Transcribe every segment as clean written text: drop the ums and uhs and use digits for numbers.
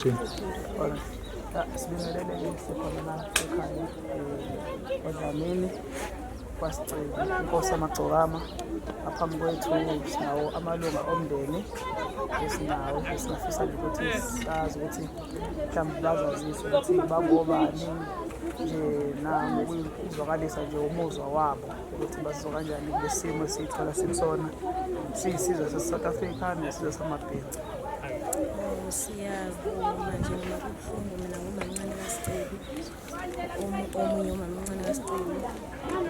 Sibingelele sikhona la ekhaya kwaDlamini kwaSicebi inkosi yamagcokama. Ngaphambi kwethu sinawo amalunga omndeni esinawo esingafisa nje ukuthi sazi ukuthi mhlawumbe bazazise ukuthi bangobani nje nangokuzwakalisa nje umuzwa wabo ukuthi bazizwa kanjani kule simo esiyithola sikusona siyisizwe sase-South Africa nesizwe samabhinca. Siyabonga nje noma kubuhlungu, mina ngumamncane kaSicebi, omunye umamncane kaSicebi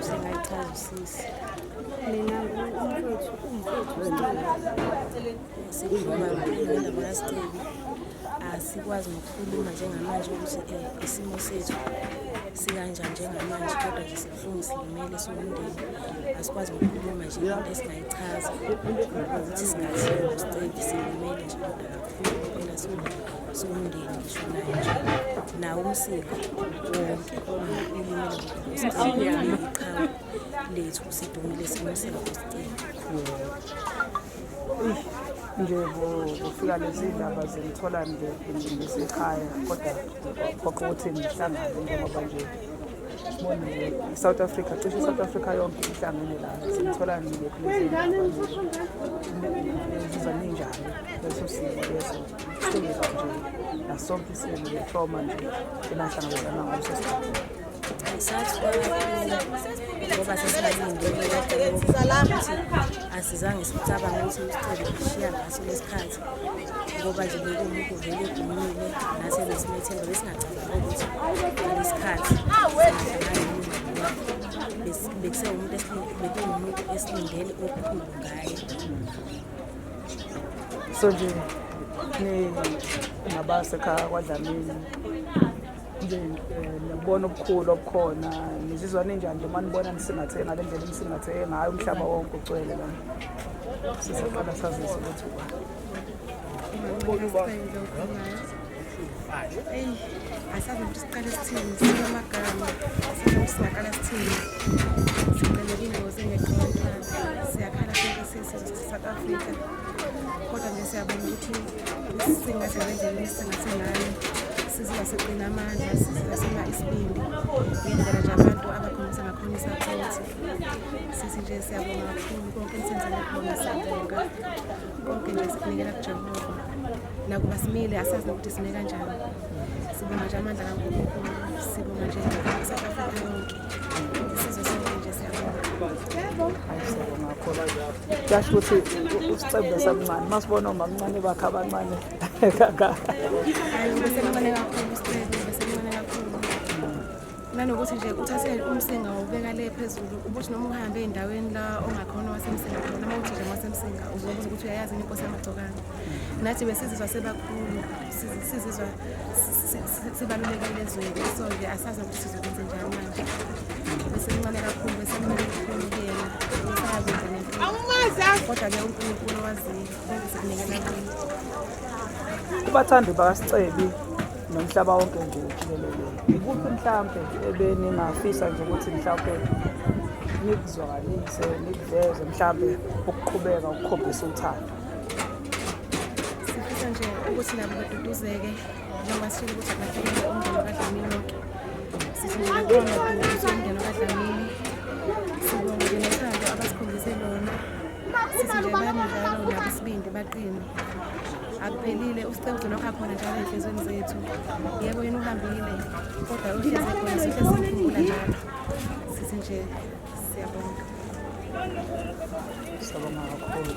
usengayichaza usisi. Mina ngumfowethu, umfowethu uSicebi. Sibuhlungu kakhulu ngendaba kaSicebi, asikwazi nokukhuluma njengamanje ukuthi isimo sethu sikanjani njengamanje, kodwa nje sibuhlungu, silimele siwumndeni, asikwazi nokukhuluma nje into esingayichaza ukuthi singathini ngoSicebi. Silimele nje kodwa kakhulu impela siwumndeni, ngisho naye nje nawo umsika wonke ulimele ngoSicebi, iqhawe lethu, sidumile siwumsika ngoSicebi. Nje kufika lezi ndaba zimthola nje ngisekhaya, kodwa kwaphoqa ukuthi ngihlangane njengoba nje sibona nje i-South Africa, cishe i-South Africa yonke ihlangene la. Simthola nje kulezi ndaba nje, nizizwa ninjani leso simo leso? Singizwa nje nasonke isimo ne-trauma nje enahlangabezana ngaleso sikhathi. Sathuka kakhulu ngoba sesingalindele ukuthi asizange sicabange ukuthi uSicebi ushiya ngaso lesikhathi, ngoba nje bekuwumuntu vele edumile, nathi besimethemba, besingacabangi ukuthi ngalesi khathi singahlangana nomuntu. Bekusewumuntu, bekuwumuntu esilindele okukhulu ngaye. So nje ni nabasekhaya kwaDlamini nje, niyabona ubukhulu obukhona, nizizwa ninjani nje uma nibona nisingatheke ngale ndlela enisingatheke ngayo, umhlaba wonke ugcwele la? Sisaqala sazise ukuthi ubani. Eyi, asazi ukuthi siqale sithini, sike amagama, asazi ukuthi singaqala sithini. Siceleke ingozi engeqe abantwana, siyakhala sonke siyisizwe sase-South Africa, kodwa nje siyabonga ukuthi singathi ngendlela esingathe ngayo, sizizwa siqina amandla, sizizwa sima isibindi ngendlela nje abantu abakhombisa ngakhona i-support. Sithi nje siyabonga kakhulu konke enisenzele khona, siyabonga konke nje, sikunikela kuJehova. Nakuba simile, asazi nokuthi sime kanjani. Sibonga nje amandla kaNkulunkulu, sibonga nje South Africa yonke, isizwe sonke nje siyabonga. Hayi, siyabonga kakhulu. Kuyasho ukuthi uSicebi besemncane, uma sibona omamncane bakhe abancane kangaka. Hayi, besemncane kakhulu uSicebi, besemncane kakhulu, nanokuthi nje uthathe umsinga wawubeka le phezulu, ubuthi noma uhambe ey'ndaweni la ongakhona wasemsinga khona, noma uthi nje wasemsinga uzobuza ukuthi uyayazi yini inkosi yamagcokana. Nathi besizizwa sebakhulu, sizizwa sibalulekile ezweni, so nje asazi ukuthi sizokwenze njani manje. Besemncane kakhulu, besemncane kakhulu kuyena, besayakwenza nempilo, kodwa-ke uNkulunkulu waziyo, konke sikunikela kuye. Kubathandi bakaSicebi nomhlaba wonke nje jikelele, ikuphi mhlampe ebeningafisa nje ukuthi mhlampe nikuzwakalise, nikuveze, mhlampe ukuqhubeka ukukhombisa uthando? Sifisa nje ukuthi nabo baduduzeke, njengoba sishilo ukuthi akulahlekelwe umndeni kaDlamini wonke. Sithi nje bakhona duduzo umndeni kaDlamini. Sibonga nje nothando abasikhombise lona. Sithi nje bami njalo nabo isibindi, baqine, akuphelile. USicebi uzolokhu akhona njalo ey'nhliziyweni zethu. Yebo, yena uhambile, kodwa uhlezi khona, sihle simkhumbula njalo. Sithi nje siyabonga. Siyabonga kakhulu.